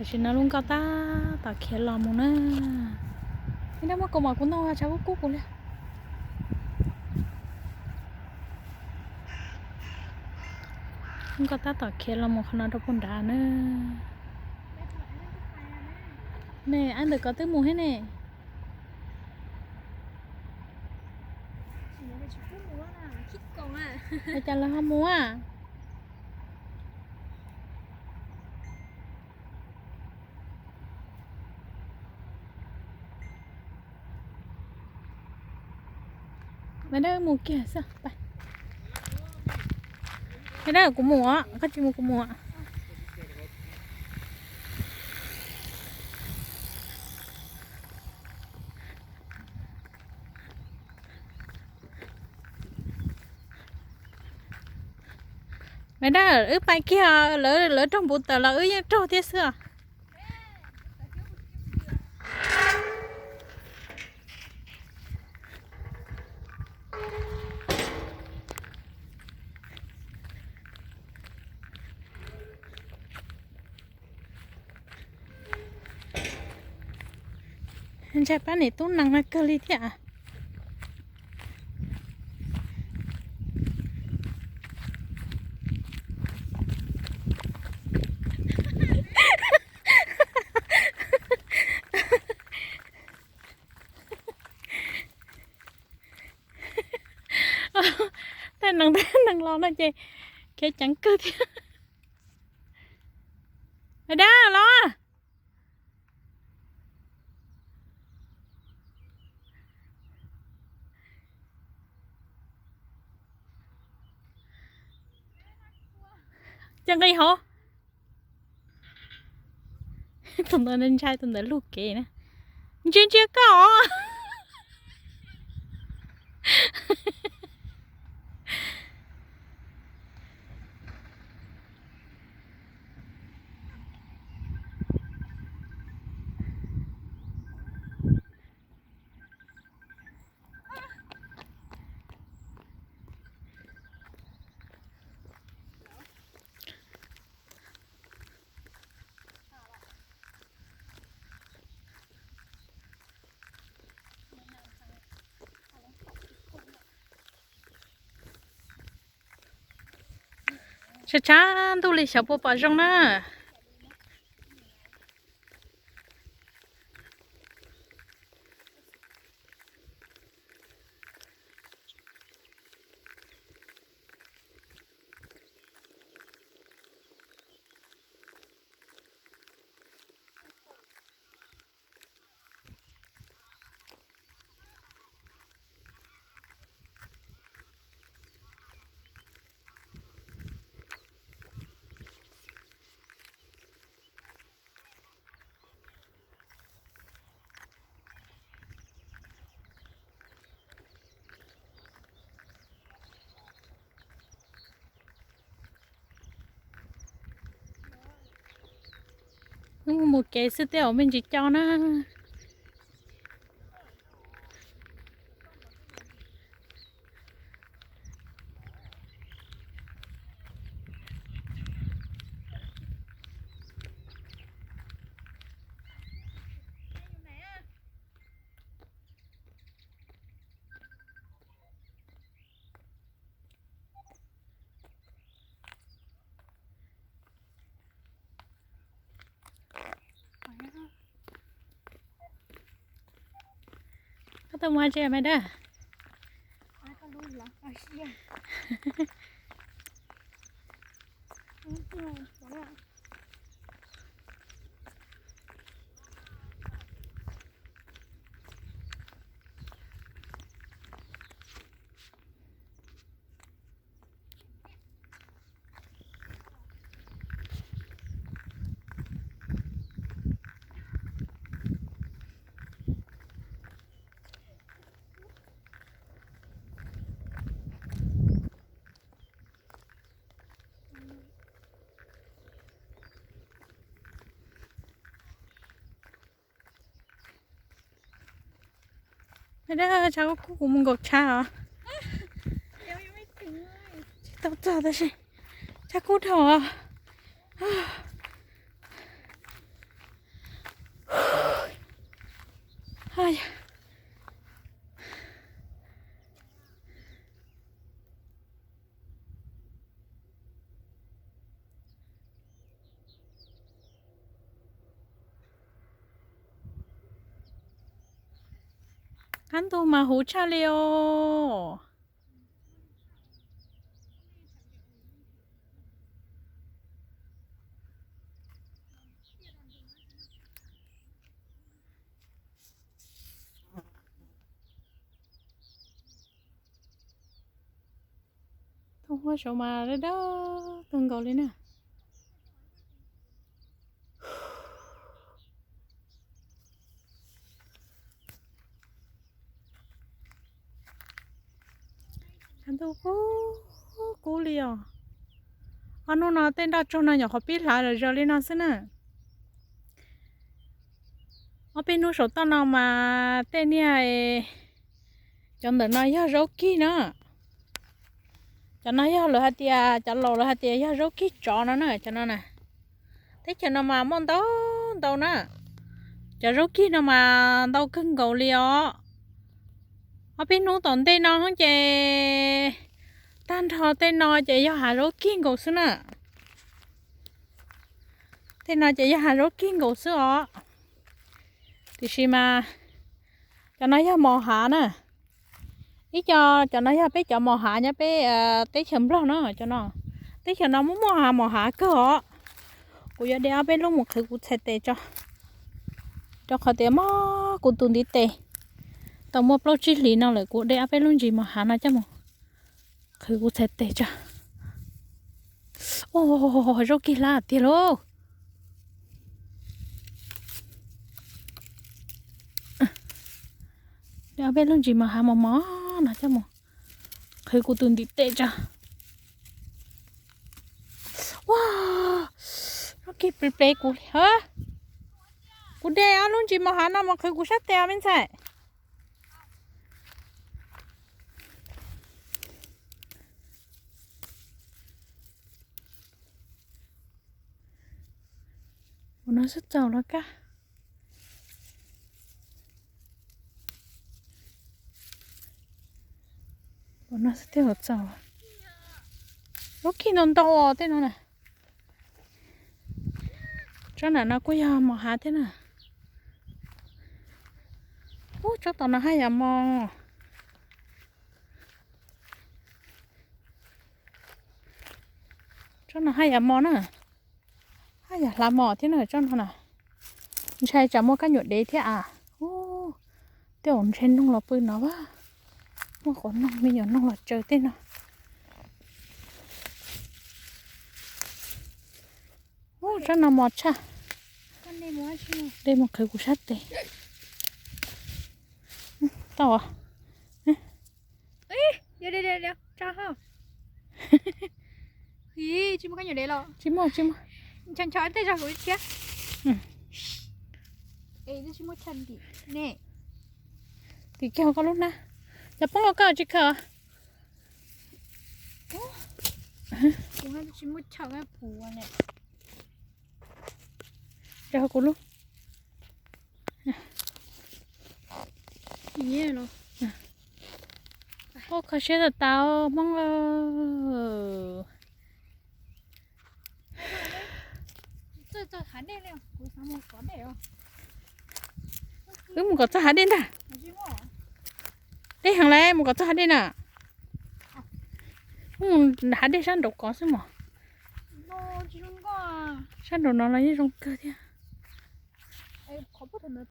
Tam sim no lub nkoj tab tom khiav los mus na. Ib rab muab kaus mom kuv ntoo tshav kub kub kuv li. Lub nkoj tab tom khiav los mus qhov no rau puag nrad na. Ne, ab ntawm ko twb mus thiab ne. Ua cas lawv ho mus a? Maiv Dawb mus kiag xwb. Maiv Dawb, kuv mus os, koj tsis mus kuv mus os. Maiv Dawb, wb pais kiag, lawv, lawv raug npuv tawm los wb yeej raug thiab xwb os. Ntshai pab niam tub nees no kawg li thiab. Tej nees, tej nees los no ces khiav ceev kawg thiab. Dab los. Ces nqis hauv. Tus ntawd ntshai, tus ntawd lug kev na. Ntsia ntsia koj. Tshav tshav ntuj li xyov puas pom zoo na. Wb mus kev xwb tej zaum me ntsis co na. Koj tuaj mus tsev mas dab. Tshav kub kub, kuv mus nkaum tshav os. Tsis tau txog tab sis tshav kub dhau os. Qab ntug mas huv tshaj li os. Thooj huab saud mas dawb dawb kawg nkaus li na. Ntuj kub kub li os. Ob hnub no tej nroj tsuag no nyuam qhuav pib hlav zom zaws li no xwb na. Ob peb hnub saum toj no mas tej niag, cov ntawm no yog zaub kig na. Cov no yog lawv hais tias, cov laus lawv hais tias yog zaub kig tsov no na, cov no na. Teb chaws no mas muaj ntau ntau na. Cov zaub kig no mas ntau kawg nkaus li os. Ob peb hnub tom ntej no ces tag nrho tej no ces yog hav zaub kig nkaus xwb na. Tej no ces yog hav zaub kig nkaus xwb os. Tiam sis mas cov no yog mos hav na. Ib co, cov no yog peb cov mos hav nyob peb teb chaws Nplog no, cov no. Teb chaws no muaj muaj mos hav kawg os. Kuv yuav de ob peb lub mus qhwv kuv txhais tes tso, rau qhov tias mob kuv tus ntiv tes. Tau muaj plaub tsib hlis no lawm kuv de ob peb lub ntsis mos hav no coj mus qhwv kuv txhais tes tso. Ua, zaub kig hlab tiag lauj. De ob peb lub ntsis mos hav mos mos no coj mus qhwv kuv tus ntiv tes tso. Ua, zaub kig plev plev kuv li. Kuv de ob lub ntsis mos hav no mus qhwv kuv sab tes me ntxhais. Ua no xwb txaus los kab. Ua no xwb tej zaum txaus. Zaub kig ntau ntau os tej no na. Tsob nram no kuj yog mos hav thiab na. Ub, tsob tom no haj yam mos. Tsob no haj yam mos na. Haj yam hlav mos thiab na tsob no na. Ntshai tsam muaj kab nyuam dev thiab a. Ub, tej zaum ntshe noog los pw no a. Muaj qhov noog me nyuam noog los tsaws tej no. Ub, tsob no mos tshaj. De mus qhwv kuv sab tes. Tau. Tsis muaj, tsis muaj. Tim kiag koj lub hnab. Cov poob los koj tsis khaws. Tsis muaj chaw puv ne. Rau kuv lub. Ua kho siab tas tas Hmoob. Wb mus kom txog hav dej ntag. Deb heev lawm, mus kom txog hav dej na. Mus hav dej sab nraud kov xwb mog. Sab nraud no los yeej zoo kawg thiab.